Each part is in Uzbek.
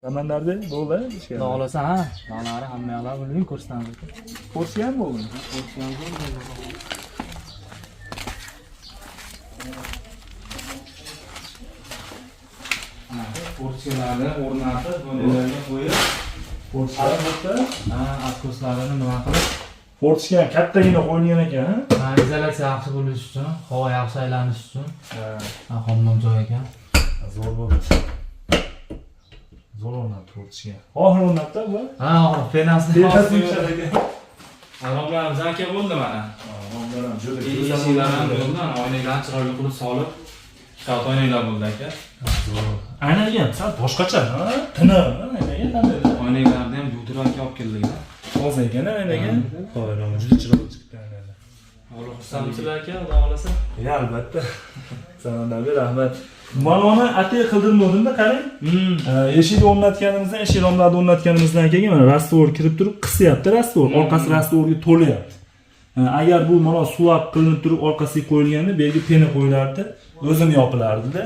Samandarda bo'ldi ishga. Xudo xohlasa, ha. Dog'lari hamma yoqlar bo'ldi, ko'rsatamiz. Ko'rishgan bo'ldi. Porsiyalarni o'rnatib, bunlarga qo'yib, Ko'rishgan bo'lsa, ha, откоslarini nima qilib, Fortishga ham kattagina qo'yilgan ekan. ha, izolyatsiya yaxshi bo'lishi uchun, havo yaxshi aylanishi uchun, Ha, ha, hammom joy ekan. zo'r bo'ldi. Zo'r o'rnatdi fortishga. Oxiri o'rnatdi bu. Ha, oxiri penasini Penasi yumshar ekan. Romlarimiz aka bo'ldi mana. Romlar ham juda go'zal Eshiklar ham bo'ldi. bo'ldi, mana oynaklarni chiroyli qilib solib, shkaf oynaklar bo'ldi aka. Aynaga ham sal boshqacha, ha? Tiniq, ha? Aynaga qanday? Oynaklarni ham yuvdirib aka olib keldik. Toza ekan aynaga. Voy, roma juda chiroyli chiqdi aynaga. Alloh xursandmisizlar aka, xudo xohlasa. Ya albatta. Samandarga rahmat. Mana uni atay qildirmadimda qarang. Eshikni o'rnatganimizdan, eshik romlarni o'rnatganimizdan keyin mana rastvor kirib turib qisyapti rastvor, orqasi rastvorga to'layapti. Agar bu mana suvab qilinib turib orqasiga qo'yilganda bu yerga pena qo'yilardi, o'zini yopilardida.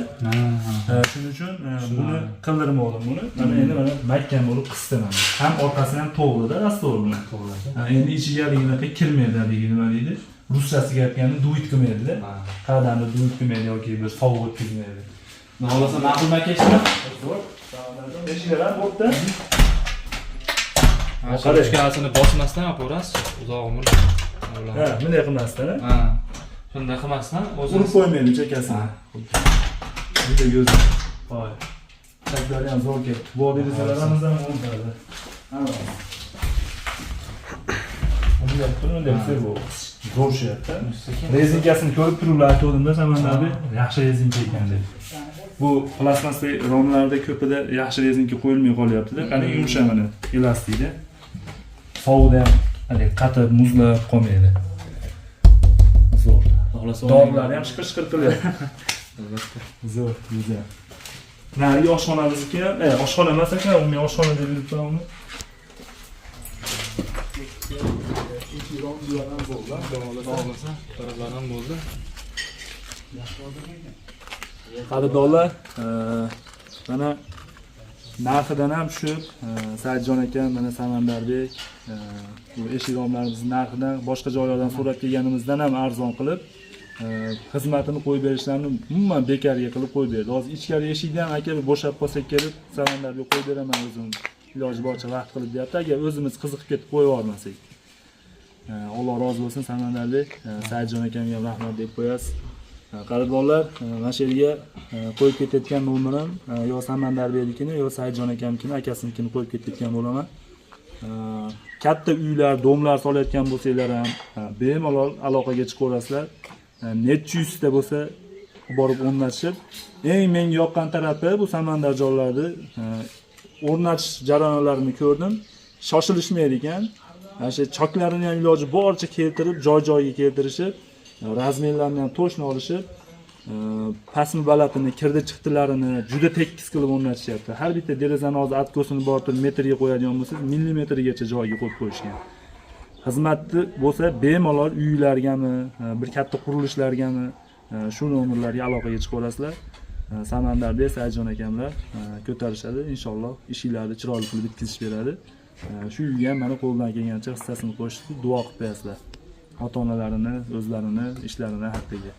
Shuning uchun buni qildirmadim buni. Mana endi mana mahkam bo'lib qisdi mana. Ham orqasini ham to'g'rida rastvor bilan. To'g'ri. Endi ichiga haligi kirmaydi haligi nima deydi? Ruschasiga aytganda duit qilmaydida. Qadamni duit qilmaydi yoki bir sovuq o'tkazmaydi. Xudo xohlasa ma'qulmi aka ishlar? Zo'r. Eshiklar ham bo'pti. Ha, ruchkasini bosmasdan yopaverasiz, uzoq umr. Ha, bunday qilmasdan, ha? Ha. Shunday qilmasdan Urib o'zini qo'ymaydi chakasini. Juda go'zal. Voy. Chaklari ham zo'r ketdi. Bu derazalarimiz ham o'ntaladi. Ha. Bunday qilib, bunday qilsa bo'ldi. Zo'r tushyapti. Rezinkasini ko'rib turiblar aytuvdimda Samandarbek, yaxshi rezinka ekan deb. Bu plastmassa romlarda ko'pida yaxshi rezinka qo'yilmay qolyapti-da. Qani yumshoq mana elastikda. Sovuqda ham haligi qatib muzlab qolmaydi. Zo'r. Xohlasa Dorilar ham shiqir-shiqir qilyapti. Zo'r, go'zal. Narigi oshxonamizniki ham, oshxona emas ekan, umumiy oshxona deb yuribman uni. Xohlasa taraflar ham bo'ldi. Qadrdonlar, mana narxidan ham tushib, Saidjon aka, mana Samandarbek, bu eshik romlarimizni narxidan boshqa joylardan so'rab kelganimizdan ham arzon qilib, xizmatini qo'yib berishlarini umuman bekorga qilib qo'yib berdi. Hozir ichkari eshikni ham aka bir bo'shab qolsa kelib Samandarbek qo'yib beraman o'zim iloji boricha vaqt qilib deyapti. Agar o'zimiz qiziqib ketib qo'yib yubormasak. Alloh rozi bo'lsin Samandarbek, Saidjon akamga ham rahmat deb qo'yasiz. Qadrdonlar, mana shu yerga qo'yib ketayotgan nomerim yo Samandarbeknikini, yo Saidjon akamnikini, akasinikini qo'yib ketayotgan bo'laman. Katta uylar, domlar solayotgan bo'lsanglar ham bemalol aloqaga chiqaverasizlar. Necha yuzta bo'lsa borib o'rnatishib, eng menga yoqqan tarafi bu Samandarjonlarni o'rnatish jarayonlarini ko'rdim. Shoshilishmaydi ekan. Mana shu choklarini ham iloji boricha keltirib, joy-joyiga keltirishib, razmerlarni ham to'shni olishib, pastmi balandini, kirdi chiqdilarini juda tekis qilib o'rnatishyapti. Har bitta derazani hozir откосini borib turib metrga qo'yadigan bo'lsangiz, millimetrgacha joyiga qo'yib qo'yishgan. Xizmatni bo'lsa bemalol uylargami, bir katta qurilishlargami, shu nomerlarga aloqaga chiqaverasizlar. Samandarbek, Saidjon akamlar ko'tarishadi. Inshaalloh ishinglarni chiroyli qilib bitkazib beradi. Shu uyga ham mana qo'ldan kelgancha hissasini qo'shib duo qilib qo'yasizlar. Ota-onalarini, o'zlarini ishlarini haqqiga.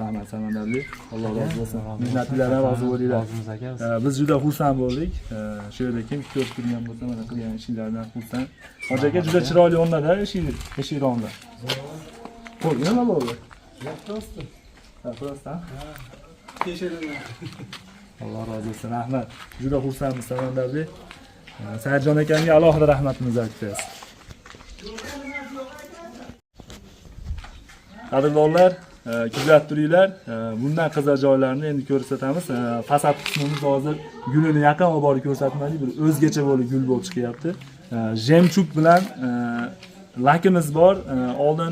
Rahmat Samandarbek. Alloh rozi bo'lsin. Mehnatinglardan rozi bo'linglar. Rozimiz aka. Biz juda xursand bo'ldik. Shu yerda kim ko'rib turgan bo'lsa, mana qilgan ishlaridan xursand. Hoji aka juda chiroyli o'rnadi eshik romlar. Qo'l nima bo'ldi? Просто. Ha, просто. Tekshiraman. Alloh rozi bo'lsin. Rahmat. Juda xursandmiz Samandarbek. Saidjon akamga alohida rahmatimizni aytamiz. Qadrdonlar, kuzatib turinglar. Bundan qiziq joylarni endi ko'rsatamiz. Fasad qismimiz hozir gulini yaqin olib borib ko'rsatmadik. Bir o'zgacha bo'lib gul bo'lib chiqyapti. Жемчуг bilan lakimiz bor. Oldin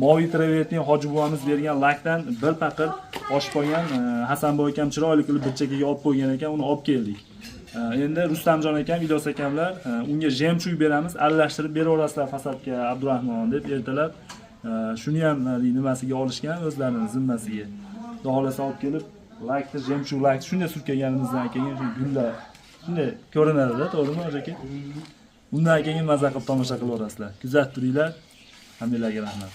moviy travertin hoji buvamiz bergan lakdan bir paqir oshib qolgan. Hasanboy akam chiroyli qilib bir chekkaga olib qo'ygan ekan, uni olib keldik. Endi Rustamjon akam, Ilyos akamlar unga жемчуг beramiz, aralashtirib beraverasizlar fasadga Abdurahmon deb ertalab shuni ham haligi nimasiga olishgan o'zlarini zimmasiga. Xudo xohlasa olib kelib lakni, жемчуг lakni shunday surkaganimizdan keyin shu gullar Shunday ko'rinadi-da, to'g'rimi, hoji aka? Undan keyin maza qilib tomosha qilaverasizlar. Kuzatib turinglar. Hammanglarga rahmat.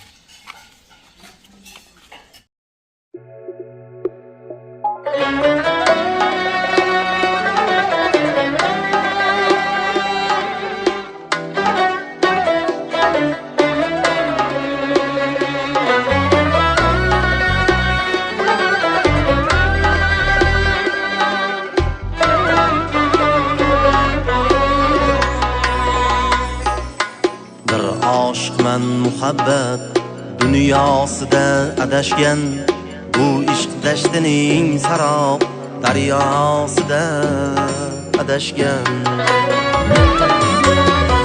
Bir oshiqman muhabbat dunyosida adashgan, bu ishq dashtining sarob daryosida adashgan.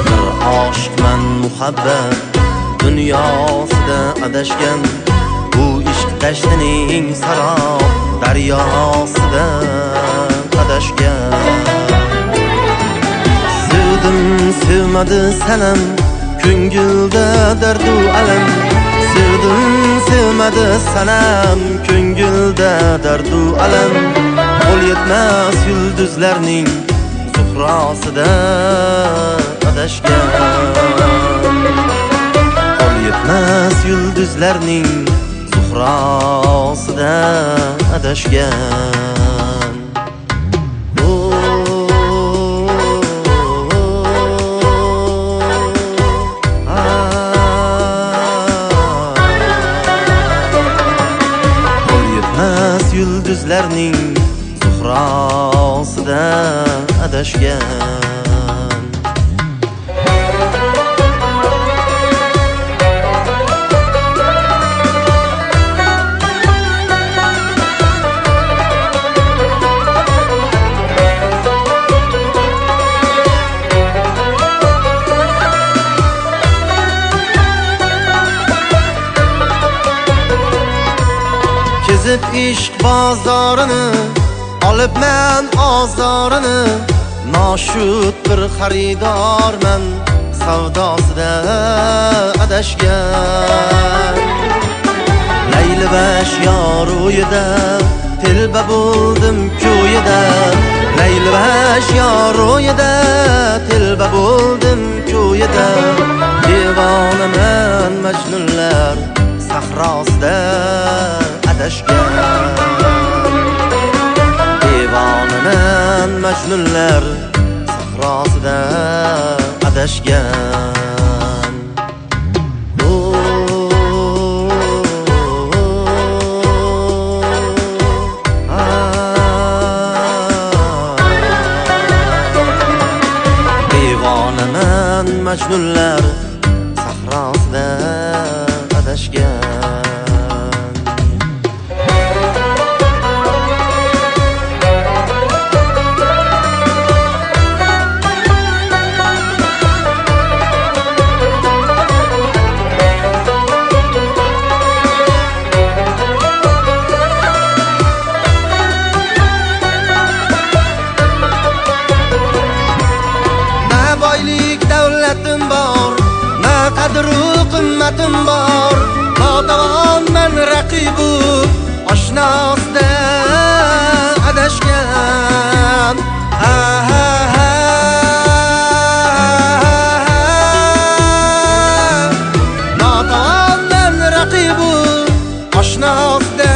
Bir oshiqman muhabbat dunyosida adashgan, bu ishq dashtining sarob daryosida adashgan. Sevdim sevmadi sanam, ko'ngilda dardu alam. Sevdim sevmadi sanam, ko'ngilda dardu alam. Qo'l yetmas yulduzlarning zuhrosida adashgan. Qo'l yetmas yulduzlarning zuhrosida adashgan. Qo'l yetmas yulduzlarning zuhrosida adashgan. Kezib ishq bozorini, olibman ozorini, noshud bir xaridorman, savdosida adashgan. Laylibash yor o'yida, telba bo'ldim ko'yida. Laylibash yor o'yida, telba bo'ldim ko'yida. Devonaman majnunlar sahrosida adashgan. Devonaman majnunlar sahrosida adashgan. Devonaman majnunlar sahrosida adashgan. Na boylik davlatim bor, na qadru qimmatim bor. Notavonman raqibu oshnasida adashgan. Ha ha ha, notavonman raqibu oshnasida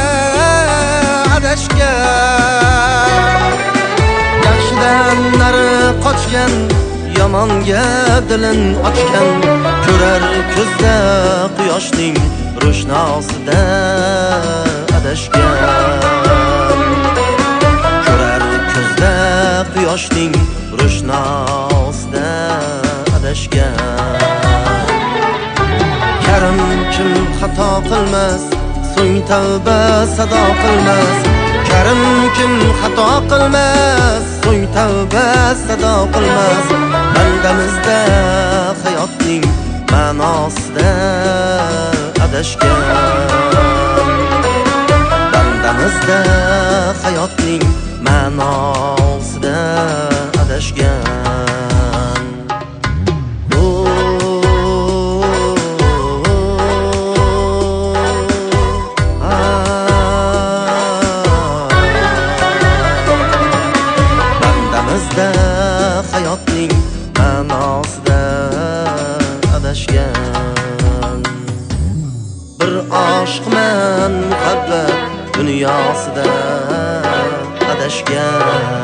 adashgan. Yaxshidan nari qochgan, yomonga dilin ochgan. Ko'rar ko'zda quyoshning ro'shnosida adashgan. Ko'rar ko'zda quyoshning ro'shnosida adashgan. Karim kim xato qilmas, so'ng tavba sado qilmas. Karim kim xato qilmas, so'ng tavba sado qilmas. Bandamizda hayotning ma'nosida adashgan. Bandamizda hayotning ma'nosida adashgan. Bandamizda Ma'nosida adashgan.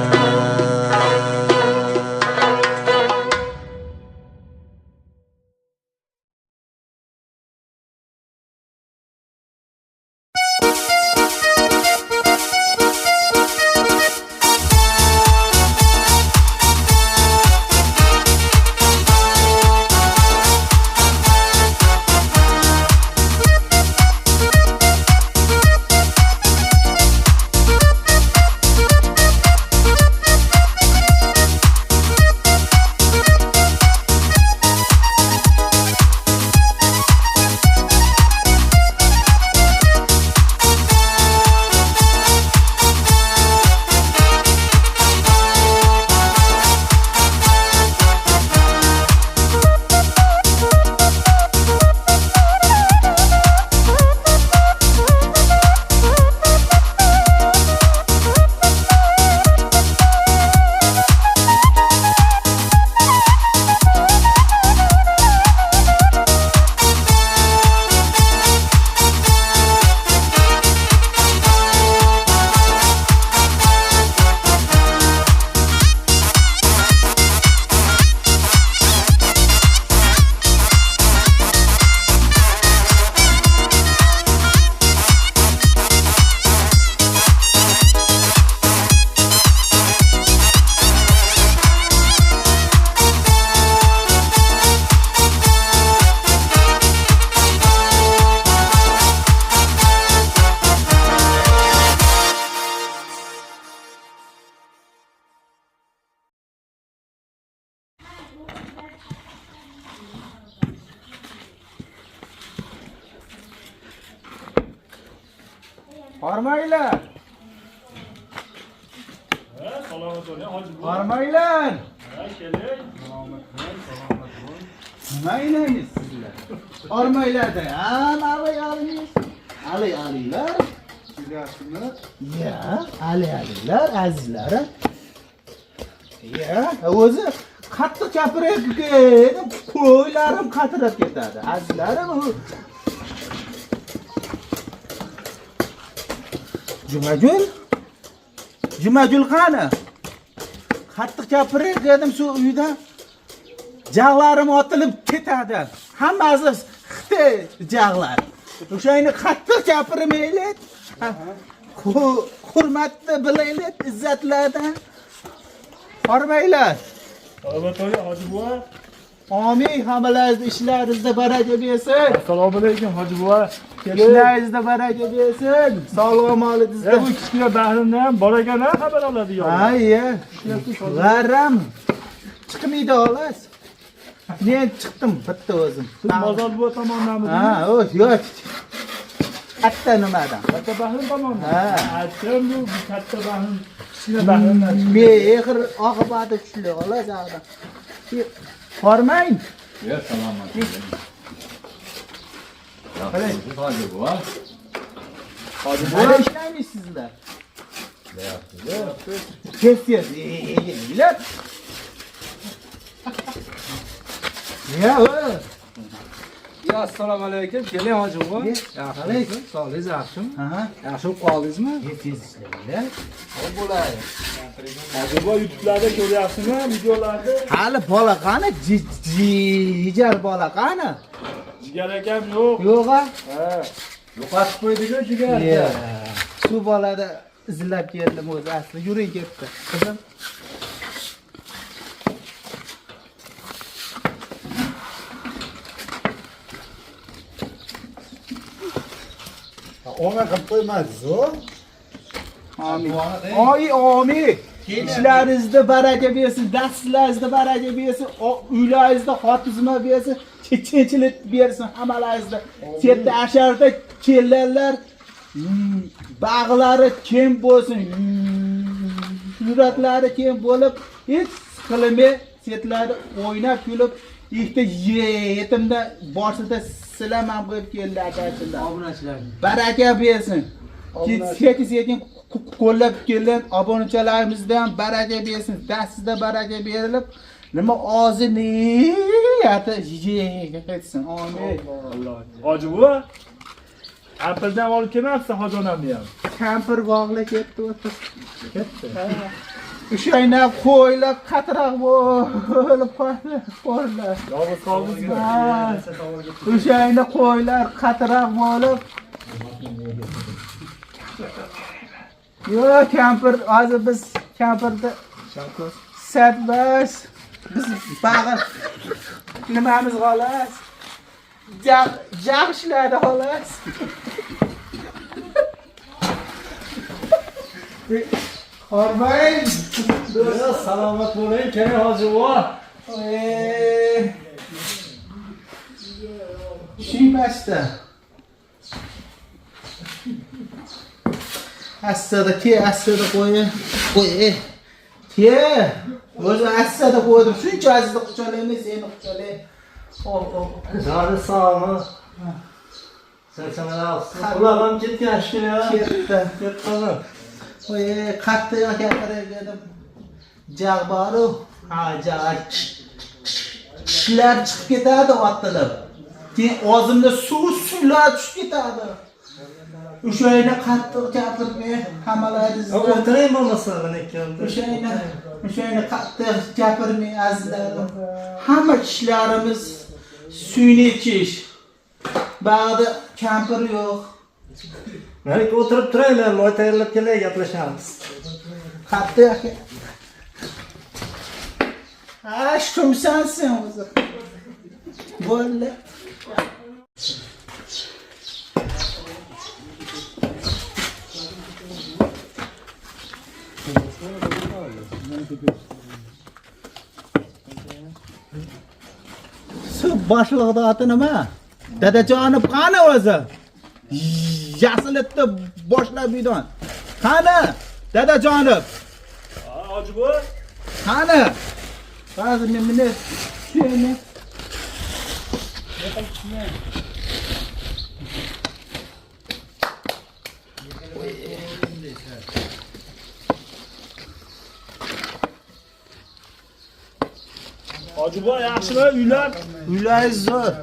Hormanglar. Salomat bo'ling, hoji buva. Hormanglar. Ha, keling. Salomat bo'ling, salomat bo'ling. Nima aylangiz sizlar? Hormanglarda ham alay alingiz. Alay alinglar. Kelyapsizmi? Ya, alay alinglar, azizlarim. Ya, o'zi qattiq gapirib, qo'ylarim qatirib ketadi. Azizlarim, u Jumagul? Jumagul qani? Qattiq gapirib dedim shu uyda. Jag'larim otilib ketadi. Hammasi xitoy jag'lar. O'shani qattiq gapirmaylik. Hurmatni bilaylik, izzatlardan. Hormanglar. Salomat bo'ling, hoji buva. Amin, hammalaringizni ishlaringizda baraka bersin. Assalomu alaykum, hoji buva. Keling. Ishlaringizda baraka bersin. Sog'lik omonligingizda. Bu kichkina bahrimdan ham bor ekan, ha, xabar oladigan. Ha, iya. G'arram chiqmaydi xolos. Men chiqdim bitta o'zim. Siz Mozor buva tomondanmisiz? Ha, o, yo'q. Katta nimadan? Katta bahrim tomondan. Ha. Aytdim, bu katta bahrim, kichkina bahrimdan chiqdi. Mehr oqibati kuchli xolos ag'da. Hormang. Ya salomat bo'ling. Hoji buva. Hoji buva. Hali ishlamaysizlar. Tez tez yeyinglar. Ya, o. Ya assalomu alaykum. Keling hoji buva. Alaykum. Sog'ligingiz yaxshimi? Ha. Yaxshi bo'lib qoldingizmi? Tez ishlanglar. Bo'ladi. Hoji buva YouTube'larda ko'ryapsizmi videolarda? Hali bola qani? Jigar bola qani? Jigar akam yo'q. Yo'q-a? Ha. Yo'qotib qo'ydik-ku jigarni. Ya. Shu bolada izlab keldim o'zi asli. Yuring ketdi. Qizim. O'nga qilib qo'ymadingiz-ku. Amin. Oy, amin. İshlaringizda baraka bersin, dastlaringizda baraka bersin, uylaringizda xotizma bersin, tinchlik bersin hammalaringizda. Chetda asharda kelganlar bag'lari keng bo'lsin, yuraklari keng bo'lib, hech siqilmay chetlarda o'ynab kulib, ikkita yetimda boshida silamam qo'yib keldi akachilar. Obunachilar. Baraka bersin. Sekin sekin qo'llab kelgan obunachilarimizda ham baraka bersin. Dastida baraka berilib, nima ozi niyati yetsin. Amin. Hoji buva. Kampirdan olib kelmabsiz hoji onamni ham. Kampir bog'la ketdi o'zi. Ketdi. O'shayna qo'ylar qatroq bo'lib qoldi, qo'rlar. Yolg'iz qoldingizmi? O'shayna qo'ylar qatroq bo'lib. Yo'q, kampir hozir biz kampirni satmas. Biz bag'ir nimamiz xolos. Jag ishladi xolos. Hormang. Salomat bo'ling, keling hoji buva. Tushunmasdi. Assada ke, assada qo'y. Qo'y. Ke. O'zi assada qo'ydim. Shuncha azizni quchoqlayman, seni quchoqlay. Oh, oh. Joni sog'mi? Charchamayapsiz. Ular ham ketgan shekilli. Ketdi. Ketdimi? Qo'y, qattiq gapirib edim. Jag' boru. Ha, jag'. Tishlar chiqib ketadi otilib. Keyin og'zimda suv suvlar tushib ketadi. O'shayni qattiq gapirmay hammalaringizni O'tiring bo'lmasa mana ikkovda. O'shayni qattiq gapirmay azizlarim. Hamma tishlarimiz suyni ichish. Bag'da kampir yo'q. Mana o'tirib turaylar, loy tayyorlab kelay, gaplashamiz. Qattiq. Ha, shumsan sen o'zi. Bo'ldi. Shu boshliqni oti nima? Dadajonov qani o'zi? Yasilitni boshlab uydan. Qani? Dadajonov. Hoji buva. Qani? Hozir men buni tushaymi? Hoji buva yaxshimi uylar? Uylaringiz zo'r.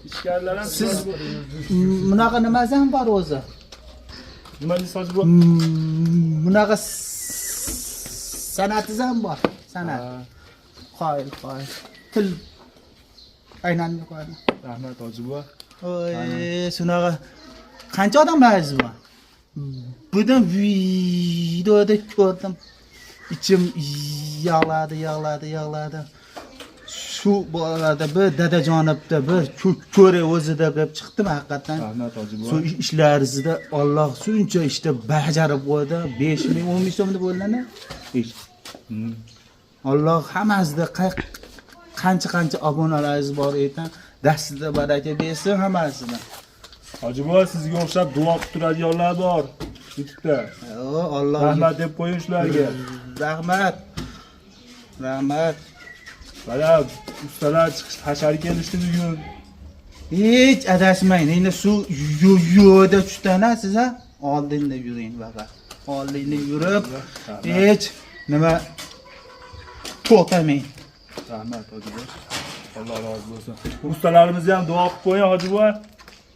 Ichkarilar ham Siz bunaqa nimasi ham bor o'zi? Nima deysiz hoji buva? Bunaqa san'atingiz ham bor. San'at. Qoyil, qoyil. Til aylanib qo'yadi. Rahmat hoji buva. Oy, shunaqa qancha odamlaringiz bor? Bugun videoda ko'rdim. Ichim yig'ladi, yig'ladi, yig'ladi. Shu bolalarda bir dadajonibda bir ko'ra o'zida qilib chiqdim haqiqatdan. Rahmat hoji Shu buva. ishlaringizda Alloh shuncha ishda bajarib qo'ydi. 5 ming, 10 ming so'm deb o'ylana. Ish. Alloh hammasida qancha qancha obunalaringiz bor ekan, dastida baraka bersin hammasini. Hoji buva sizga o'xshab duo qilib turadiganlar bor. YouTube'da. O, Alloh Rahmat deb qo'ying shularga. Rahmat. Rahmat. Mana ustalar chiqish hashar kelishdi bugun. Hech adashmang. Endi shu yo'lda tushdanasiz ha? Oldinda yuring faqat. Oldinda yurib, hech nima to'xtamang. Rahmat hoji buva. Alloh rozi bo'lsin. Ustalarimizni ham duo qilib qo'ying hoji buva.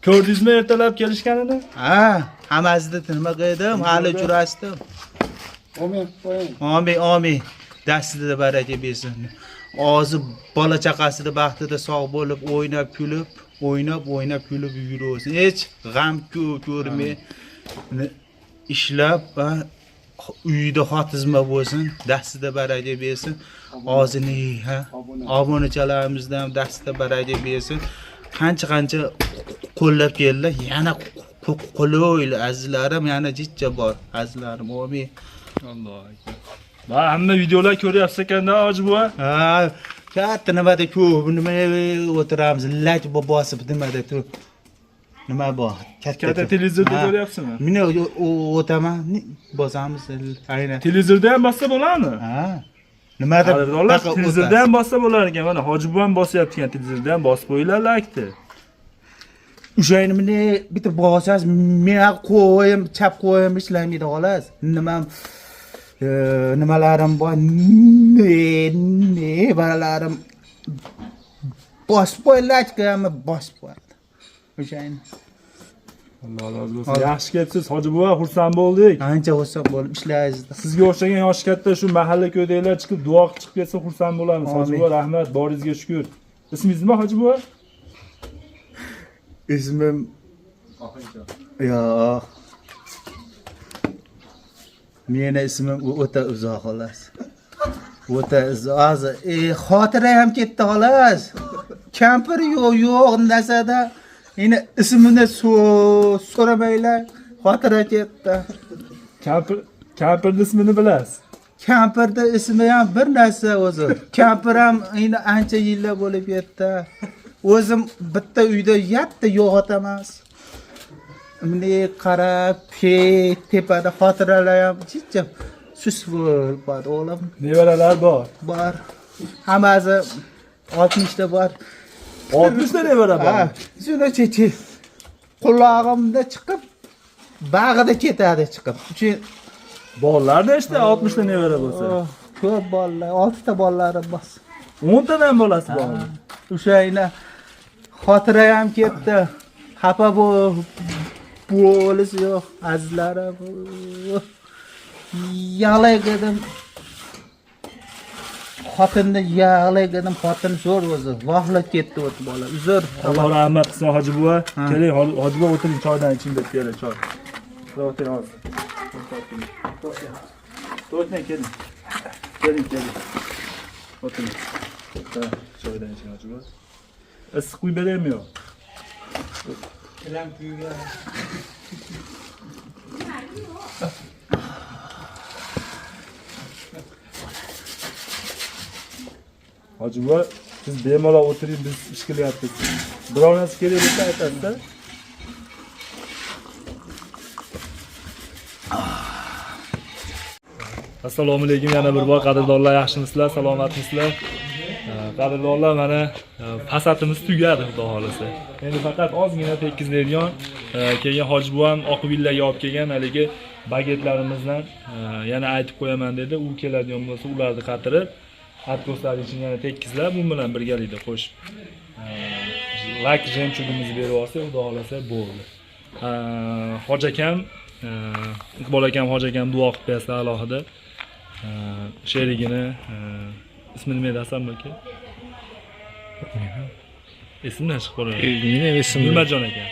Ko'rdingizmi ertalab kelishganini? Ha, hammasida nima qildim, hali uchrashdim. Amin, qo'ying. Amin, amin. Dastida baraka bersin. Og'zi bola chaqasida baxtida sog' bo'lib, o'ynab kulib, o'ynab, o'ynab kulib yuraversin. Hech g'am ko'rmay ishlab va uyida xotizma bo'lsin, dastida baraka bersin. Og'zini ha, obunachalarimizdan ham dastida baraka bersin. Qancha qancha qo'llab keldilar, yana qo'llaylar azizlarim, yana jichcha bor azizlarim. Amin. Allohu akbar. Va hamma videolar ko'ryapsiz ekanda hoji buva. Ha, katta nimada ko'p nima o'tiramiz, lak bosib nimada tu nima bor? Katta televizorda Ha. ko'ryapsizmi? Meni o'taman, bosamiz aynan. Televizorda ham bossa bo'ladimi? Ha. Nimada Qadrdonlar, bunaqa televizorda ham bossa bo'lar ekan. Mana hoji buva ham bosyapti ekan, televizorda ham bosib qo'yinglar lakni. O'shani meni bitta bosasiz, men qo'yim, chap qo'yim ishlamaydi xolos. Nimam nimalarim bor, ne bolalarim bosib qo'y, lakni bosib qo'yadi. O'shani. Alloh rozi bo'lsin. Yaxshi kelibsiz, hoji buva, xursand bo'ldik. Ancha xursand bo'lib ishlaringizda. Sizga o'xshagan yoshi katta shu mahalla ko'ydagilar chiqib duo qilib chiqib ketsa xursand bo'lamiz. Hoji Amin. buva, rahmat, boringizga shukur. Ismingiz nima, hoji buva? Ismim Yo'q. Meni ismim o'ta uzoq xolos. O'ta uzoq. Hozir xotira ham ketdi xolos. Kampir yo'q, yo'q narsada. Endi ismini so'ramanglar. Xotira ketdi. Kampirning ismini bilasiz. Kampirda ismi ham bir narsa o'zi. Kampir ham endi ancha yillar bo'lib ketdi. O'zim bitta uyda yatta yo'qotamas. Bunday qarab, tepada xotiralar ham chicha sus bo'lib qoldi o'g'lim. Nevaralar bor. Bor. Hammasi 60 ta bor. 60 ta nevara bor. Ha, shuni chechi qulog'imda chiqib bag'ida ketadi chiqib. Chunki Bolalar nechta 60 ta nevara bo'lsa? Oh, ko'p bolalar, 6 ta bolalarim bor. 10 tadan bolasi bor. O'shayla xotira ham ketdi. Xafa bo'lish yo'q, azizlarim. Yig'lay dedim. Xotinni yig'lay dedim, xotin zo'r o'zi. Vohlat ketdi o'ti bola. Uzr. Alloh rahmat qilsin hoji buva. Keling hoji buva, o'tiring, choydan iching deb keling choy. O'tiring hozir. To'rtdan keling. Keling, keling. O'tiring. Ha, choydan iching hoji buva. Issiq quyib beraymi yo'q? Hoji buva, siz bemalol o'tiring, biz ish qilyapmiz. Biror narsa kerak bo'lsa aytasizda. Assalomu alaykum yana bir bor qadrdonlar, yaxshimisizlar, salomatmisizlar? Qadrdonlar, mana fasatimiz tugadi xudo xolasa. Endi faqat ozgina tekizlaydigan, keyin hoji buvam oq villaga olib kelgan haligi bagetlarimizdan yana aytib qo'yaman dedi. U keladigan bo'lsa ularni qatirib, atkoslar ichini yana tekizlab, bu bilan birgalikda qo'shib lak jemchugimizni berib olsak, xudo xolasa bo'ldi. Hoji akam, Iqbol akam, hoji akam duo qilib qo'yasizlar alohida. Sherigini, ismi nima edi Hasan aka? Esimdan chiqib qoladi. Nima esim? Nurmatjon akam.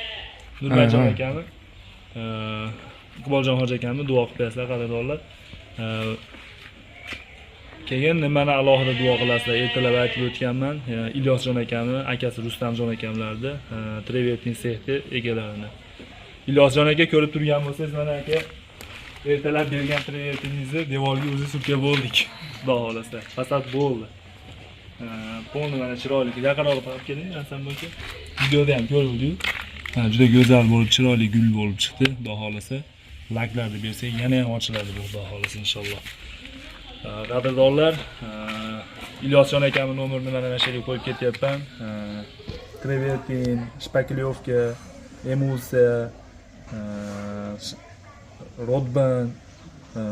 Nurmatjon akami, Iqboljon hoji akamni duo qilib qo'yasizlar qadrdonlar. Keyin nimani alohida duo qilasizlar? Ertalab aytib o'tganman. Ilyosjon akamni, akasi Rustamjon akamlarni, Trevertin sexi egalarini. Ilyosjon aka ko'rib turgan bo'lsangiz, mana aka ertalab bergan trevertiningizni devorga o'zi surka bo'ldik. Xudo xolasa. Fasad bo'ldi. Polni mana chiroyli. Yaqinroq olib keling, Hasan aka. Videoda ham ko'rildi-yu. Ha, juda go'zal bo'lib, chiroyli gul bo'lib chiqdi, xudo xolasa. Laklarni bersak yana ham ochiladi bu, xudo xolasa inshaalloh. Qadrdonlar, Ilyosjon akamning nomerini mana shu yerga qo'yib ketyapman. Trevertin, shpaklyovka, emulsiya, rodban,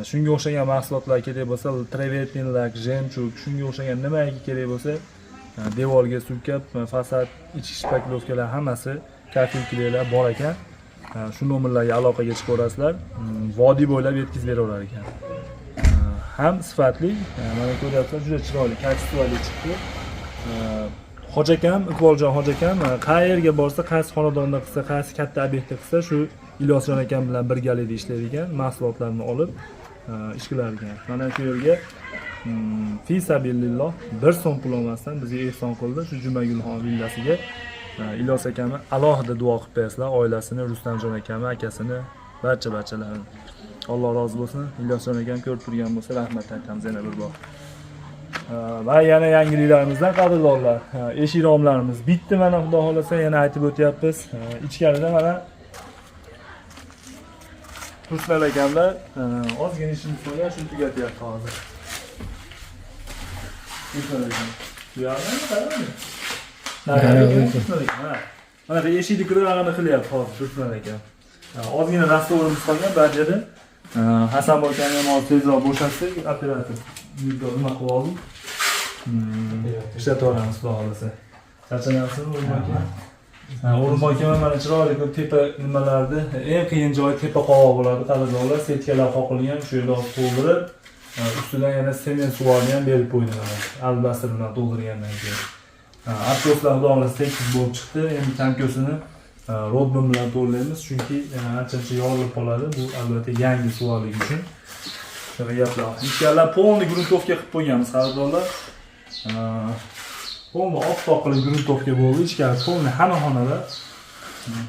shunga o'xshagan mahsulotlar kerak bo'lsa, travertin lak, jemchug, shunga o'xshagan nimaiki kerak bo'lsa, devorga surkab, fasad, ichki shpaklyovkalar hammasi, kafelkilar bor ekan. Shu nomerlarga aloqaga chiqaverasizlar. Vodiy bo'ylab yetkazib beraverar ekan. Ham sifatli, mana ko'ryapsizlar, juda chiroyli, kачествоli chiqdi. Hoji akam, Iqboljon hoji akam qayerga borsa, qaysi xonadonda qilsa, qaysi katta obyektda qilsa, shu Ilyosjon akam bilan birgalikda ishlaydigan, mahsulotlarni olib ish qilar ekan. Mana shu yerga fi sabililloh 1 so'm pul olmasdan bizga ehson qildi shu Jumagulxon villasiga. Ilyos akamni alohida duo qilib qo'yasizlar, oilasini, Rustamjon akamni, akasini, barcha-barchalarini. Alloh rozi bo'lsin. Ilyosjon akam ko'rib turgan bo'lsa, rahmat aytamiz yana bir bor. Va yana yangiliklarimizdan qadrdonlar, eshik romlarimiz bitdi mana xudo xolasa, yana aytib o'tyapmiz. Ichkarida mana Turklar akamlar ozgina ishimiz qolgan, shuni tugatyapti hozir. Turklar akam. Bu yoqdan qarang. Mana bu eshikni kirag'ini qilyapti hozir Turklar akam. Ozgina rastorimiz qolgan barjada. Hasan akani ham hozir tezroq bo'shatsak, operator nima qilib oldik. Ishlataveramiz xudo xolasa. Charchamayapsizmi O'rmon aka? O'rinboy akam mana chiroyli qilib tepa nimalarni, eng qiyin joyi tepa qovoq bo'ladi, qadrdonlar, setkalar qoqilgan, shu yerda hozir to'ldirib, ustidan yana sement suvorini ham berib qo'ydi mana. Albastr bilan to'ldirgandan keyin. Откос lar xudo xohlasa tekis bo'lib chiqdi. Endi tamkosini rodbin bilan to'llaymiz, chunki ancha-ancha yorilib qoladi. Bu albatta yangi suvarligi uchun. Shunaqa gaplar. Ichkarilar полный грунтовка qilib qo'yganmiz, qadrdonlar. Полный oppoq qilib грунтовка bo'ldi. Ichkari полный hamma xonada.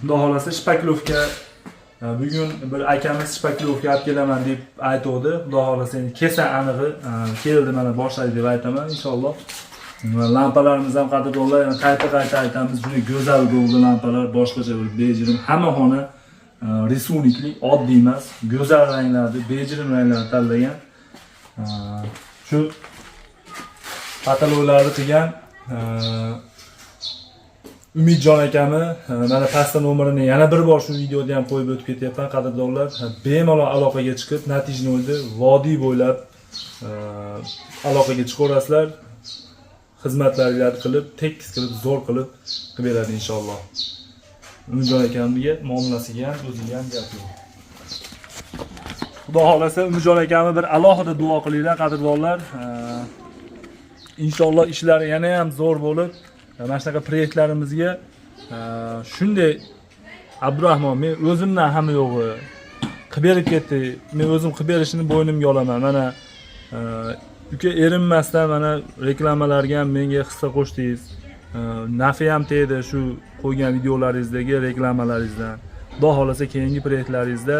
Xudo xohlasa шпаклёвка, bugun bir akamiz шпаклёвка olib kelaman deb aytuvdi. Xudo xohlasa endi kelsa anig'i, keldi mana boshlaydi deb aytaman inshaalloh. Va lampalarimiz ham, qadrdonlar, yana qayta-qayta aytamiz, juda go'zal bo'ldi lampalar, boshqacha bir bejirim, hamma xona рисунок li, oddiy emas, go'zal ranglarni, bejirim ranglarni tanlagan. Shu потолок larni qilgan Umidjon akami, mana pastda nomerini yana bir bor shu videoda ham qo'yib o'tib ketyapman, qadrdonlar. Bemalol aloqaga chiqib, Natijnoyni vodiy bo'ylab aloqaga chiqaverasizlar. Xizmatlaringlarni qilib, tekis qilib, zo'r qilib qilib beradi inshaalloh. Umidjon akamga muomalasiga ham, o'ziga ham gap yo'q. Xudo xohlasa Umidjon akamni bir alohida duo qilinglar, qadrdonlar. Inshaalloh ishlari yana ham zo'r bo'lib, mana shunaqa proyektlarimizga shunday Abdurahmon, men o'zimdan hamma yo'g'i qilib berib ketdi. Men o'zim qilib berishini bo'ynimga olaman. Mana uka, erinmasdan mana reklamalarga ham menga hissa qo'shdingiz. Nafi ham tegdi shu qo'ygan videolaringizdagi reklamalaringizdan. Xudo xohlasa keyingi proyektlaringizda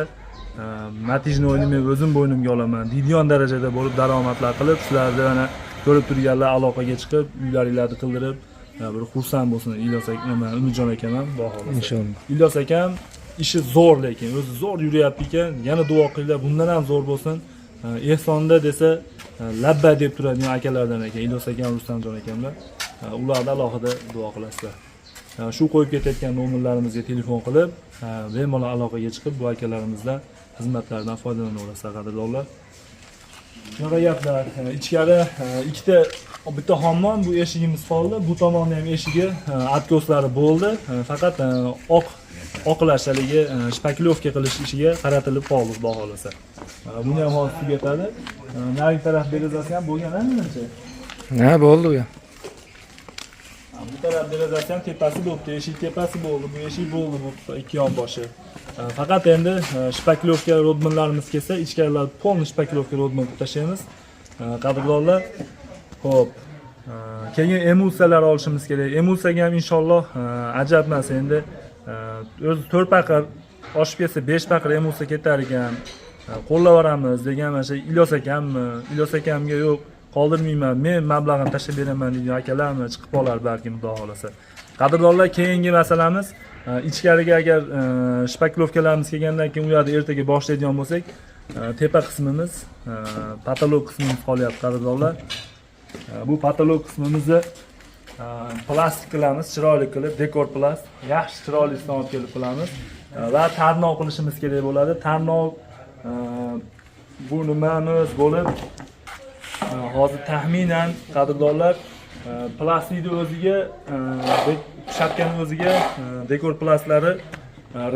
Natijnoyni men o'zim bo'ynimga olaman deydigan darajada bo'lib, daromadlar qilib, sizlarni mana ko'rib turganlar aloqaga chiqib, uylaringlarni qildirib, bir xursand bo'lsin Ilyos aka, nima, Umidjon akam ham, xudo xohlasa. Inshaalloh. Ilyos akam ishi zo'r, lekin o'zi zo'r yuryapti ekan. Yana duo qilinglar, bundan ham zo'r bo'lsin. Ehsonda desa labbay deb turadigan akalardan ekan Ilyos akam, Rustamjon akamlar. Ularni alohida duo qilasizlar. Shu qo'yib ketayotgan nomerlarimizga telefon qilib, bemalol aloqaga chiqib, bu akalarimizdan xizmatlaridan foydalanaverasizlar, qadrdonlar. Shunaqa gaplar. Ichkari ikkita, bitta hammom, bu eshigimiz qoldi. Bu tomonni ham eshigi откос lari bo'ldi. Faqat oq oqlash, haligi шпаклёвка qilish ishiga qaratilib qoldi, xudo xohlasa. Buni ham hozir tugatadi. Narigi taraf derazasi ham bo'lgan, ancha. Ha, bo'ldi u ham. Ha, bu taraf derazasi ham tepasi bo'libdi, eshik tepasi bo'ldi, bu eshik bo'ldi, bu ikki yon boshi. Faqat endi шпаклёвка rodmanlarimiz kelsa, ichkarilar полный шпаклёвка rodman qilib tashlaymiz. Qadrdonlar, xo'p. Keyin emulsiyalar olishimiz kerak. Emulsiyaga ham inshaalloh ajab emas endi. O'zi 4 paqir, oshib ketsa 5 paqir emulsiya ketar ekan. Qo'llab yuboramiz degan mana shu Ilyos akammi, Ilyos akamga yo'q, qoldirmayman, men mablag'ini tashlab beraman degan akalarmi chiqib qolar balkim, xudo xohlasa. Qadrdonlar, keyingi masalamiz, ichkariga agar шпаклёвка larimiz kelgandan keyin u yoqda ertaga boshlaydigan bo'lsak, tepa qismimiz, потолок qismimiz qolyapti, qadrdonlar. Bu потолок qismimizni plastik qilamiz, chiroyli qilib, dekor plast, yaxshi chiroylisini olib kelib qilamiz. Va tarnov qilishimiz kerak bo'ladi. Tarnov bu nimamiz bo'lib, hozir taxminan, qadrdonlar, plastikni o'ziga, shapkani o'ziga dekor plastlari,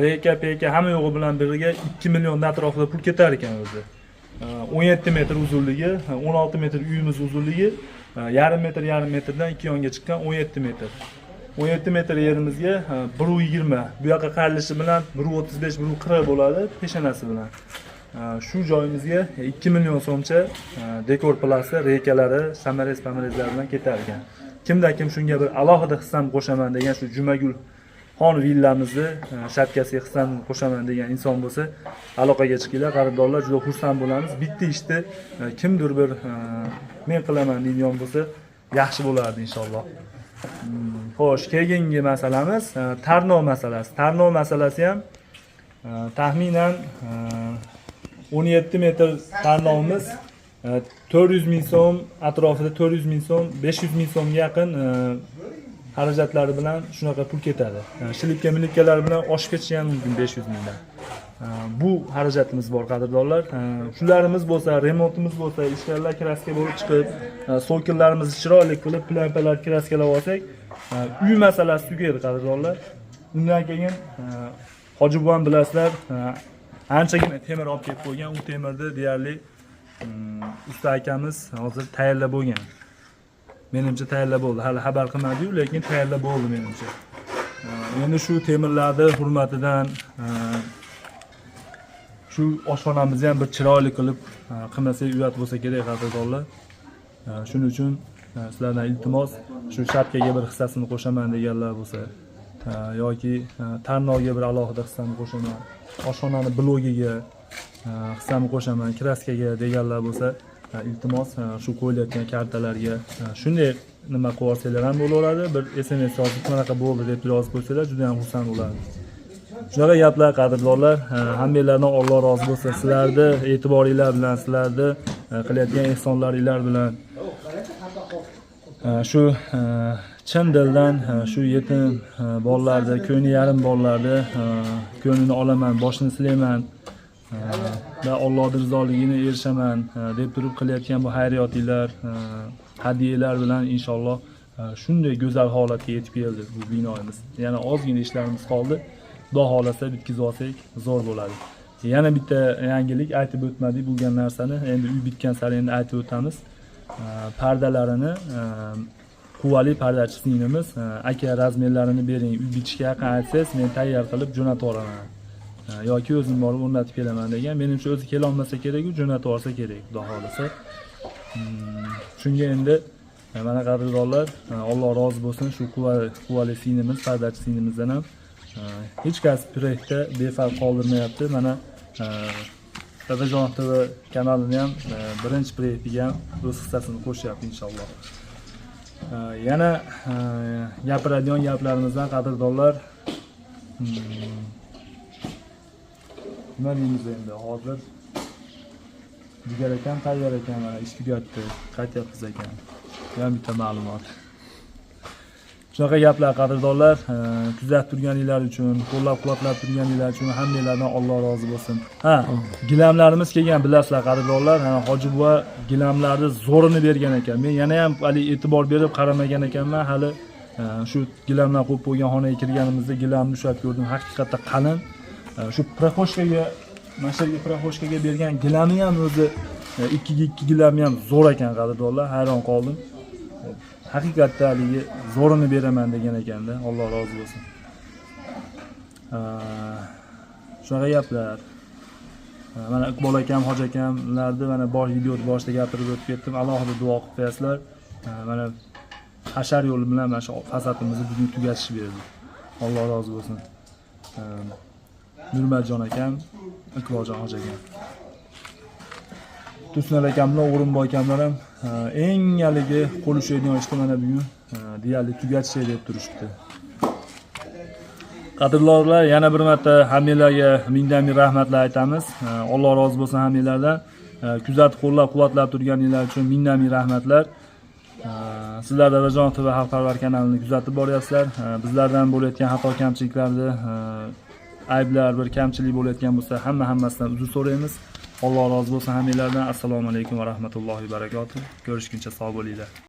reka peka hamma yo'g'i bilan birga 2 milliondan atrofida pul ketar ekan o'zi. 17 metr uzunligi, 16 metr uyimiz uzunligi, yarim metr yarim metrdan ikki yonga chiqqan 17 metr. 17 metr yerimizga 1,20, bu yoqqa qayirilishi bilan 1,35, 1,40 bo'ladi peshonasi bilan. Shu joyimizga 2 million so'mcha dekor plasti, rekalari, саморез pamarezlar bilan ketar ekan. Kimda kim shunga bir alohida hissam qo'shaman degan, shu Jumagul xon villamizni shapkasiga hissam qo'shaman degan inson bo'lsa, aloqaga chiqinglar, qadrdonlar, juda xursand bo'lamiz. Bitta ishni kimdir bir men qilaman deydigan bo'lsa, yaxshi bo'lardi inshaalloh. Xo'sh, keyingi masalamiz tarnov masalasi. Tarnov masalasi ham taxminan 17 metr tarnovimiz 400 ming so'm atrofida, 400 ming so'm, 500 ming so'mga yaqin xarajatlari bilan shunaqa pul ketadi. Шлипка milipkalar bilan oshib ketishi ham mumkin 500 mingdan. Bu xarajatimiz bor, qadrdonlar. Shularimiz bo'lsa, remontimiz bo'lsa, ichkarilar краска bo'lib chiqib, цоколь larimizni chiroyli qilib, plyonkalar краска lab olsak, uy masalasi tugaydi, qadrdonlar. Undan keyin hoji buvam bilasizlar, anchagina temir olib kelib qo'ygan. U temirni deyarli usta akamiz hozir tayyorlab bo'lgan. Menimcha tayyorlab bo'ldi. Hali xabar qilmadi-yu, lekin tayyorlab bo'ldi menimcha. Endi shu temirlarni hurmatidan shu oshxonamizni ham bir chiroyli qilib qilmasak uyat bo'lsa kerak, qadrdonlar. Shuning uchun sizlardan iltimos, shu shapkaga bir hissasini qo'shaman deganlar bo'lsa, yoki tarnog'ga bir alohida hissani qo'shaman, oshxonani blogiga hissamni qo'shaman, kraskaga deganlar bo'lsa, iltimos, shu qo'yilayotgan kartalarga shunday nima qilib yuborsanglar ham bo'laveradi. Bir SMS yozib, bunaqa bo'ldi deb yozib qo'ysanglar, juda ham xursand bo'lardim. Shunaqa gaplar, qadrdonlar. Hammanglardan Alloh rozi bo'lsin. Sizlarni e'tiboringlar bilan, sizlarni qilayotgan ehsonlaringlar bilan shu chin dildan shu yetim bolalarni, ko'ngli yarim bolalarni ko'nglini olaman, boshini silayman va Allohning rizoligini erishaman deb turib qilayotgan bu xayriyotinglar, hadiyalar bilan inshaalloh shunday go'zal holatga yetib keldi bu binoimiz. Yana ozgina ishlarimiz qoldi. Xudo xohlasa bitkazib olsak zo'r bo'ladi. Yana bitta yangilik aytib o'tmadik bo'lgan narsani. Endi uy bitgan sari endi aytib o'tamiz. Pardalarini quvali pardachi singlimiz, aka, размер larini bering, uy bitishga yaqin aytsangiz, men tayyor qilib jo'natib yuboraman yoki o'zim borib o'rnatib kelaman degan. Menimcha, o'zi kelolmasa kerak-u, jo'natib yuborsa kerak, xudo xohlasa. Shunga endi mana, qadrdonlar, Alloh rozi bo'lsin shu quvali singlimiz, pardachi singlimizdan ham. Hech qaysi proyektda befarq qoldirmayapti. Mana Dadajon TV kanalini ham birinchi proyektiga ham o'z hissasini qo'shyapti inshaalloh. Yana gapiradigan gaplarimizdan, qadrdonlar, nima deymiz endi hozir? Jigar akam tayyor ekan, mana ish tugatdi, qaytyapmiz ekan. Bu ham bitta ma'lumot. Shunaqa gaplar, qadrdonlar, kuzatib turganinglar uchun, qo'llab-quvvatlab turganinglar uchun hammanglardan Alloh rozi bo'lsin. Ha, gilamlarimiz kelgan, bilasizlar, qadrdonlar. Ha, Hoji buva gilamlarni zo'rini bergan ekan. Men yana ham hali e'tibor berib qaramagan ekanman. Hali shu gilamlar qo'yib qo'ygan xonaga kirganimizda gilamni ushlab ko'rdim. Haqiqatda qalin. Shu прихожка ga, mana shu yerga прихожка ga bergan gilami ham o'zi 2 ga 2 gilami ham zo'r ekan, qadrdonlar. Hayron qoldim. Haqiqatda haligi zo'rini beraman degan ekanda, Alloh rozi bo'lsin. Shunaqa gaplar. Mana Iqbol akam, Hoji akamlarni mana bosh videoni boshida gapirib o'tib ketdim. Alohida duo qilib qo'yasizlar. Mana hashar yo'li bilan mana shu fasadimizni bugun tugatishib berdi. Alloh rozi bo'lsin. Nurmatjon akam, Iqboljon hoji akam. Tursunal akam bilan O'rinboy akamlar ham eng haligi qo'l ushlaydigan ishni mana bugun deyarli tugatishay deb turishibdi. Qadrdonlar, yana bir marta hammanglarga mingdan ming rahmatlar aytamiz. Alloh rozi bo'lsin hammanglardan. Kuzatib, qo'llab-quvvatlab turganinglar uchun mingdan ming rahmatlar. Sizlar Dadajon TV xalqparvar kanalini kuzatib boryapsizlar. Bizlardan bo'layotgan xato kamchiliklarni, ayblar, bir kamchilik bo'layotgan bo'lsa, hamma hammasidan uzr so'raymiz. Alloh rozi bo'lsin hammanglardan. Assalomu alaykum va rahmatullohi va barakatuh. Ko'rishguncha sog' bo'linglar.